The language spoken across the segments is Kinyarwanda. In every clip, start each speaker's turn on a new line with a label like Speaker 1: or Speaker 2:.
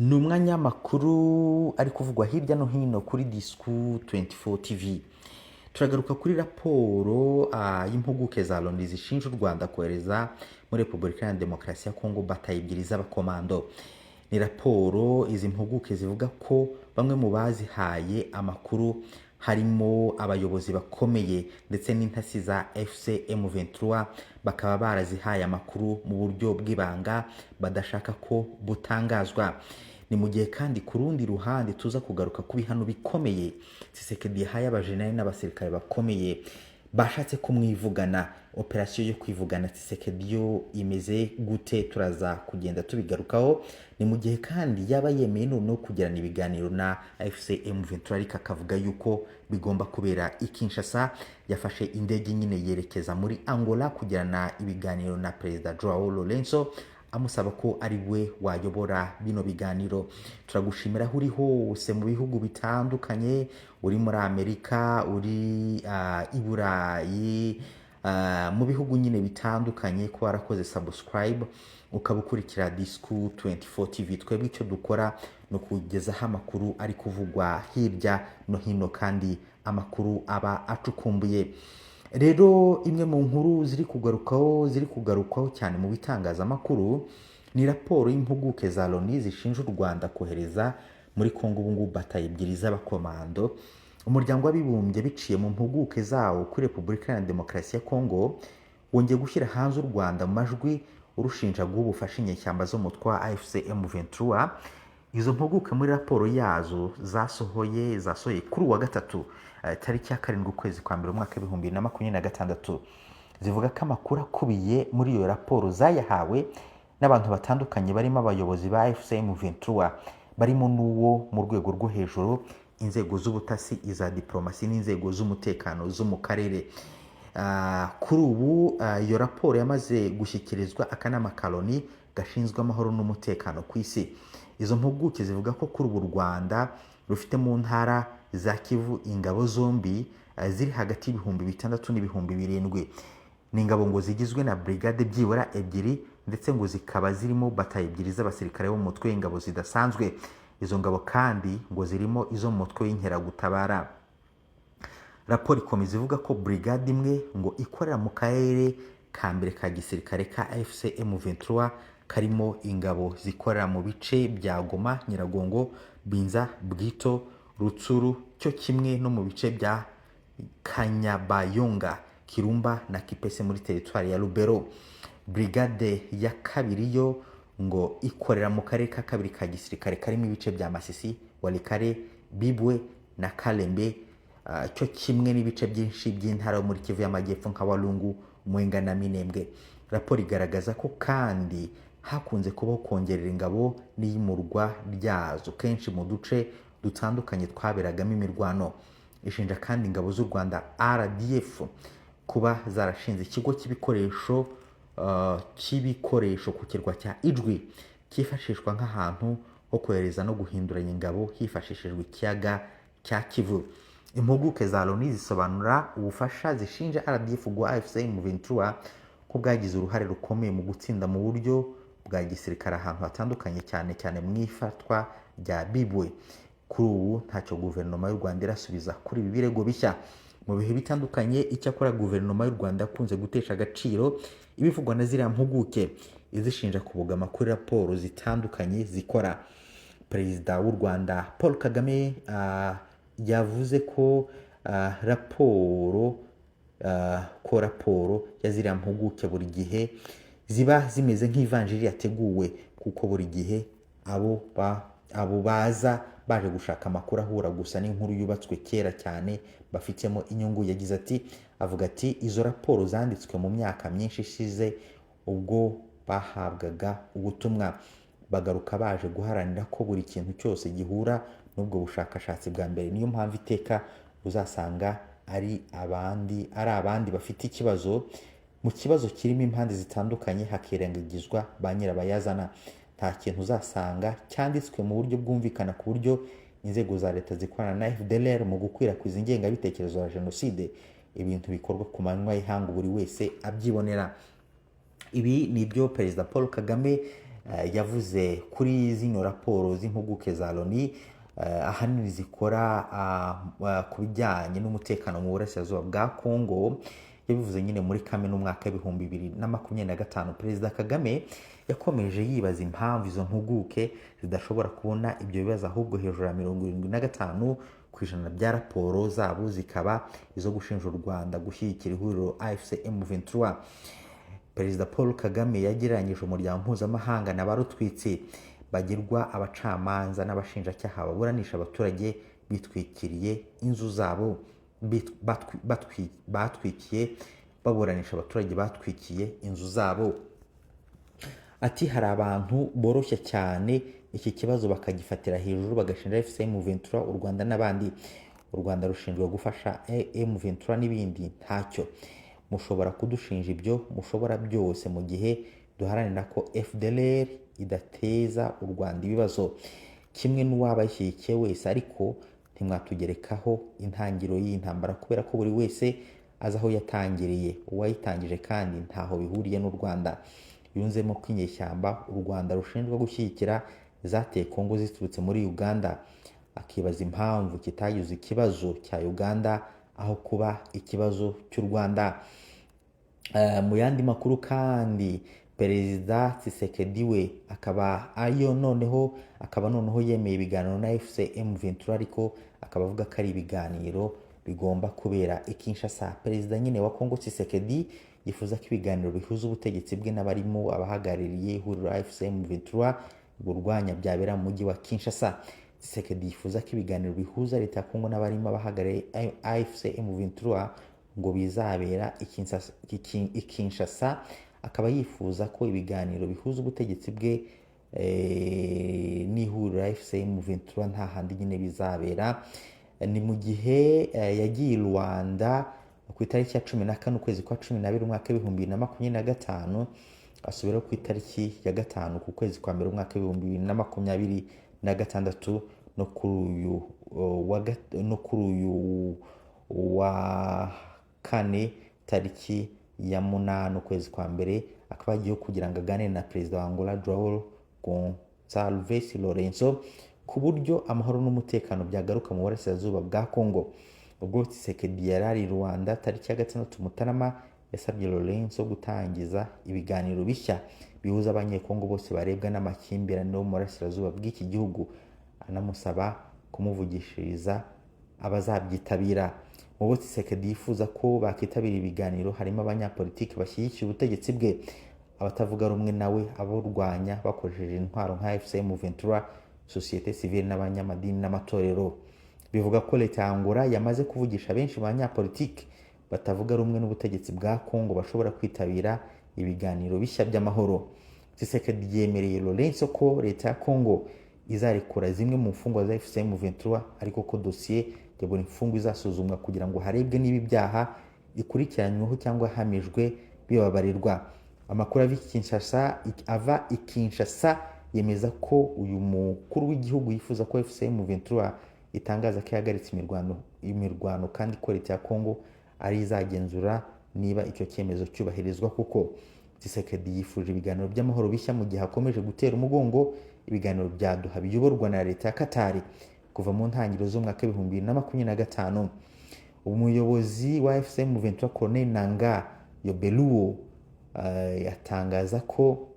Speaker 1: Ni umwanya w'amakuru ari kuvugwa hirya no hino kuri Discours 24 TV. Turagaruka kuri raporo y'impuguke za Loni zishinja u Rwanda kohereza muri Repubulika ya Demokarasi ya Kongo batayo ebyiri z'abakomando. Ni raporo izi mpuguke zivuga ko bamwe mu bazihaye amakuru harimo abayobozi bakomeye ndetse n'intasi za AFC M23, bakaba barazihaye amakuru mu buryo bw'ibanga badashaka ko butangazwa. Ni mu gihe kandi ku rundi ruhande tuza kugaruka ku bihano bikomeye Tshisekedi yahaye abajenerali n'abasirikare bakomeye bashatse kumwivugana. Operasiyo yo kwivugana Tshisekedi yo imeze gute? Turaza kugenda tubigarukaho. Ni mu gihe kandi yaba yemeye noneho kugirana ibiganiro na AFC M23, ariko akavuga yuko bigomba kubera i Kinshasa. Yafashe indege nyine yerekeza muri Angola kugirana ibiganiro na Perezida Joao Lourenço, amusaba ko ari we wayobora bino biganiro. Turagushimira aho uri hose mu bihugu bitandukanye, uri muri Amerika, uri i Burayi, mu bihugu nyine bitandukanye, ko warakoze subscribe ukaba ukurikira Discours 24 TV. Twebwe icyo dukora ni ukugezaho amakuru ari kuvugwa hirya no hino, kandi amakuru aba acukumbuye. Rero imwe mu nkuru ziri kugarukwaho cyane mu bitangazamakuru ni raporo y'impuguke za Loni zishinja u Rwanda kohereza muri Kongo ubu ngubu batayo ebyiri z'abakomando. Umuryango w'Abibumbye, biciye mu mpuguke zawo kuri Repubulika ya Demokarasi ya Kongo, wongeye gushyira hanze u Rwanda mu majwi, urushinja guha ubufasha inyeshyamba zo mu mutwe wa AFC M23. Izo mpuguke muri raporo yazo zasohoye kuri uwa gatatu, tariki ya 7 ukwezi kwa mbere umwaka w'2026, zivuga ko amakuru akubiye muri iyo raporo zayahawe n'abantu batandukanye barimo abayobozi ba AFC M23, barimo n'uwo mu rwego rwo hejuru, inzego z'ubutasi, iza diplomasi n'inzego z'umutekano zo mu karere. Kuri ubu iyo raporo yamaze gushyikirizwa akanama ka Loni gashinzwe amahoro n'umutekano ku isi. Izo mpuguke zivuga ko kuri ubu u Rwanda rufite mu ntara za Kivu ingabo zombi ziri hagati y'ibihumbi 6 n'ibihumbi 7. Ni ingabo ngo zigizwe na brigade byibura ebyiri, ndetse ngo zikaba zirimo batayo ebyiri z'abasirikare bo mu mutwe w'ingabo zidasanzwe. Izo ngabo kandi ngo zirimo izo mu mutwe w'inkeragutabara. Raporo ikomeza ivuga ko brigade imwe ngo ikorera mu karere ka mbere ka gisirikare ka AFC M23, karimo ingabo zikorera mu bice bya Goma, Nyiragongo, Binza, Bwito, Rutsuru, cyo kimwe no mu bice bya Kanyabayonga, Kirumba na Kipese muri teritwari ya Lubero. Brigade ya kabiri yo ngo ikorera mu karere ka kabiri ka gisirikare, karimo ibice bya Masisi, Walikale, Bibwe na Kalembe, cyo kimwe n'ibice byinshi by'intara yo muri Kivu y'Amajyepfo nka Walungu, Mwenga na Minembwe. Raporo igaragaza ko kandi hakunze kubaho kongerera ingabo n'iyimurwa ryazo kenshi mu duce dutandukanye twaberagamo imirwano. Ishinja kandi ingabo z'u Rwanda RDF kuba zarashinze ikigo cy'ibikoresho ku kirwa cya Ijwi, cyifashishwa nk'ahantu ho kohereza no guhinduranya ingabo hifashishijwe ikiyaga cya Kivu. Impuguke za Loni zisobanura ubufasha zishinja RDF guha AFC M23 ko bwagize uruhare rukomeye mu gutsinda mu buryo bwa gisirikare ahantu hatandukanye, cyane cyane mu ifatwa rya Bibwe. Kuri ubu ntacyo guverinoma y'u Rwanda irasubiza kuri ibi birego bishya. Mu bihe bitandukanye icyakora, guverinoma y'u Rwanda yakunze gutesha agaciro ibivugwa na ziriya mpuguke, izishinja kubogama kuri raporo zitandukanye zikora. Perezida w'u Rwanda Paul Kagame yavuze ko raporo ya ziriya mpuguke buri gihe ziba zimeze nk'ivanjiri yateguwe, kuko buri gihe abo baza baje gushaka amakuru ahura gusa n'inkuru yubatswe kera cyane bafitemo inyungu. Yagize ati, avuga ati: "Izo raporo zanditswe mu myaka myinshi ishize ubwo bahabwaga ubutumwa, bagaruka baje guharanira ko buri kintu cyose gihura n'ubwo bushakashatsi bwa mbere. Niyo mpamvu iteka uzasanga ari abandi bafite ikibazo mu kibazo kirimo impande zitandukanye, hakirengagizwa ba nyirabayazana. Nta kintu uzasanga cyanditswe mu buryo bwumvikana ku buryo inzego za leta zikorana na FDLR mu gukwirakwiza ingengabitekerezo ya jenoside, ibintu bikorwa ku manywa y'ihangu buri wese abyibonera." Ibi ni ibyo Perezida Paul Kagame Yavuze kuri zino raporo z'impuguke za Loni, ahanini zikora ku bijyanye n'umutekano mu burasirazuba bwa Kongo. Yabivuze nyine muri Kamena umwaka w'2025. Perezida Kagame yakomeje yibaza impamvu izo mpuguke zidashobora kubona ibyo bibazo, ahubwo hejuru ya 75% bya raporo zabo zikaba izo gushinja u Rwanda gushyigikira ihuriro AFC M23. Perezida Paul Kagame yagereranyije umuryango mpuzamahanga na ba rutwitsi bagirwa abacamanza n'abashinjacyaha baburanisha abaturage bitwikiriye inzu zabo, batwikiye, baburanisha abaturage batwikiye inzu zabo. Ati: "Hari abantu boroshya cyane iki kibazo, bakagifatira hejuru, bagashinja AFC M23, u Rwanda n'abandi. U Rwanda rushinjwa gufasha M23 n'ibindi. Ntacyo mushobora kudushinja, ibyo mushobora byose, mu gihe duharanira ko FDLR idateza u Rwanda ibibazo kimwe n'uwaba yishyigikiye wese. Ariko ntimwatugerekaho intangiriro y'iyi ntambara, kubera ko buri wese azi aho yatangiriye, uwayitangije, kandi ntaho bihuriye n'u Rwanda." Yunzemo ko inyeshyamba u Rwanda rushinjwa gushyigikira zateye Kongo ziturutse muri Uganda, akibaza impamvu kitagize ikibazo cya Uganda aho kuba ikibazo cy'u Rwanda. Mu yandi makuru kandi, Perezida Tshisekedi we akaba noneho yemeye ibiganiro na AFC M23, ariko akaba avuga ko ari ibiganiro bigomba kubera i Kinshasa. Perezida nyine wa Kongo Tshisekedi yifuza ko ibiganiro bihuza ubutegetsi bwe n'abarimo abahagarariye ihuriro AFC M23 burwanya byabera mu mujyi wa Kinshasa. Tshisekedi yifuza ko ibiganiro bihuza leta ya Kongo n'abarimo abahagarariye AFC M23 ngo bizabera i Kinshasa, akaba yifuza ko ibiganiro bihuza ubutegetsi bwe n'ihuriro AFC M23 nta handi nyine bizabera. Ni mu gihe yagiye i Rwanda ku itariki ya 14 ukwezi kwa 12 umwaka w'2025, asubiraho ku itariki ya 5 ku kwezi kwa mbere umwaka w'2026, no kuri uyu wa kane tariki ya 8 ukwezi kwa mbere akaba agiyeho kugira ngo aganire na perezida wa Angola João Gonçalves Lourenço ku buryo amahoro n'umutekano byagaruka mu burasirazuba bwa Congo. Ubwo Tshisekedi yari ari i Rwanda tariki ya 6 Mutarama, yasabye Lourenço gutangiza ibiganiro bishya bihuza Abanyekongo bose barebwa n'amakimbirane yo mu burasirazuba bw'iki gihugu, anamusaba kumuvugishiriza abazabyitabira. Mu bo Tshisekedi yifuza ko bakitabira ibiganiro harimo abanyapolitiki bashyigikiye ubutegetsi bwe, abatavuga rumwe nawe, abarwanya bakoresheje intwaro nka AFC M23, sosiyete sivile n'abanyamadini n'amatorero. Bivuga ko leta ya Angola yamaze kuvugisha benshi mu banyapolitiki batavuga rumwe n'ubutegetsi bwa Congo bashobora kwitabira ibiganiro bishya by'amahoro. Tshisekedi yemereye Lourenço ko leta ya Congo izarekura zimwe mu mfungwa za AFC M23, ariko ko dosiye ya buri mfungwa izasuzumwa kugira ngo harebwe niba ibyaha ikurikiranyweho cyangwa yahamijwe bibabarirwa. Amakuru ava i Kinshasa yemeza ko uyu mukuru w'igihugu yifuza ko AFC M23 itangaza ko ihagaritse imirwano, kandi ko leta ya Congo ari izagenzura niba icyo cyemezo cyubahirizwa, kuko Tshisekedi yifuje ibiganiro by'amahoro bishya mu gihe akomeje gutera umugongo ibiganiro bya Doha biyoborwa na leta ya Katari kuva mu ntangiriro z'umwaka w'2025. Umuyobozi wa AFC M23, Corneille Nangaa Yobeluo, yatangaza ko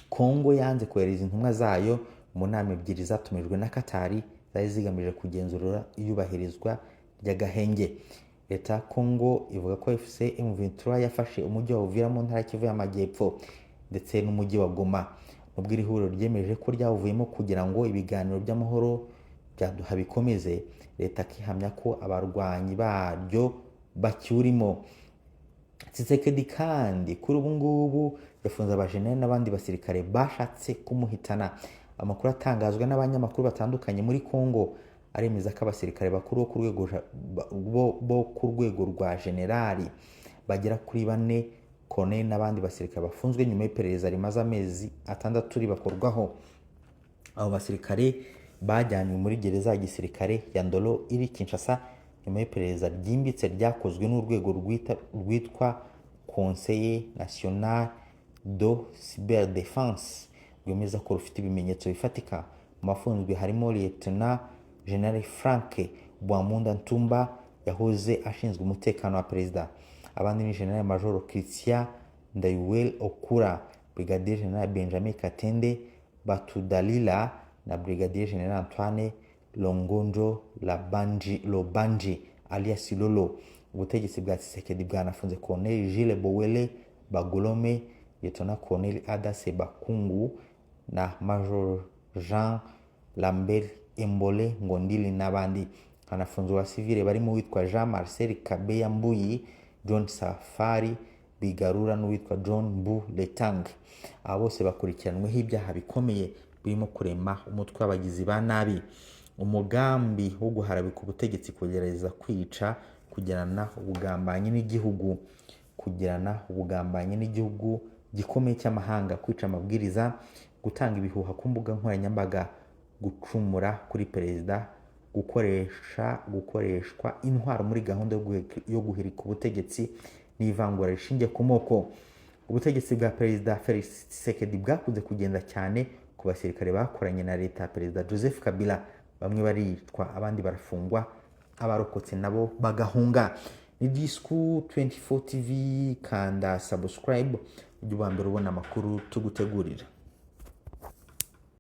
Speaker 1: Kongo yanze kohereza intumwa zayo mu nama ebyiri zatumijwe na Katari zari zigamije kugenzura iyubahirizwa ry'agahenge. Leta ya Kongo ivuga ko AFC M23 yafashe umujyi wa Uvira mu ntara ya Kivu y'Amajyepfo ndetse n'umujyi wa Goma. Nubwo iri huriro ryemeje ko ryawuvuyemo kugira ngo ibiganiro by'amahoro bya Doha bikomeze, leta ihamya ko abarwanyi baryo bakiwurimo. Tshisekedi kandi kuri ubu ngubu yafunze abajenerali n'abandi basirikare bashatse kumuhitana. Amakuru atangazwa n'abanyamakuru batandukanye muri Congo aremeza ko abasirikare bakuru bo ku rwego rwa generali bagera kuri bane, Colonel n'abandi basirikare bafunzwe nyuma y'iperereza rimaze amezi 6 ribakorwaho. Abo basirikare bajyanywe muri gereza ya gisirikare ya Ndolo iri Kinshasa nyuma y'iperereza ryimbitse ryakozwe n'urwego rwitwa Conseil National de Cyberdefense. Rwemeza ko rufite ibimenyetso bifatika. Mu bafunzwe harimo Lieutenant General Frank Bwamunda Ntumba, yahoze ashinzwe umutekano wa perezida. Abandi ni General Major Christian Ndayuel Okura, Brigadier General Benjamin Katende Batudalila na Brigadier General Antoine Longonjo Labanji, Lobanji alias Lolo. Ubutegetsi bwa Tshisekedi bwanafunze Colonel Gilles Bowele Bagolome, Lieutenant Colonel Adase Bakungu na Major Jean Lambert Embole Ngondili n'abandi. Hanafunzwe abasivile barimo uwitwa Jean Marcel Kabeya Mbuyi, John Safari Bigarura n'uwitwa John Mbu Letang. Aba bose bakurikiranweho ibyaha bikomeye birimo kurema umutwe w'abagizi ba nabi, umugambi wo guharabika ubutegetsi, kugerageza kwica, kugirana ubugambanyi n'igihugu gikomeye cy'amahanga, kwica amabwiriza, gutanga ibihuha ku mbuga nkoranyambaga, gucumura kuri perezida, gukoreshwa intwaro muri gahunda yo guhirika ubutegetsi n'ivangura rishingiye ku moko. Ubutegetsi bwa Perezida Felix Tshisekedi bwakunze kugenda cyane ku basirikare bakoranye na leta ya Perezida Joseph Kabila. Bamwe baricwa, abandi barafungwa, abarokotse nabo bagahunga. Ni Disku 24 TV. Kanda subscribe ujye uba mbere ubona amakuru tugutegurira.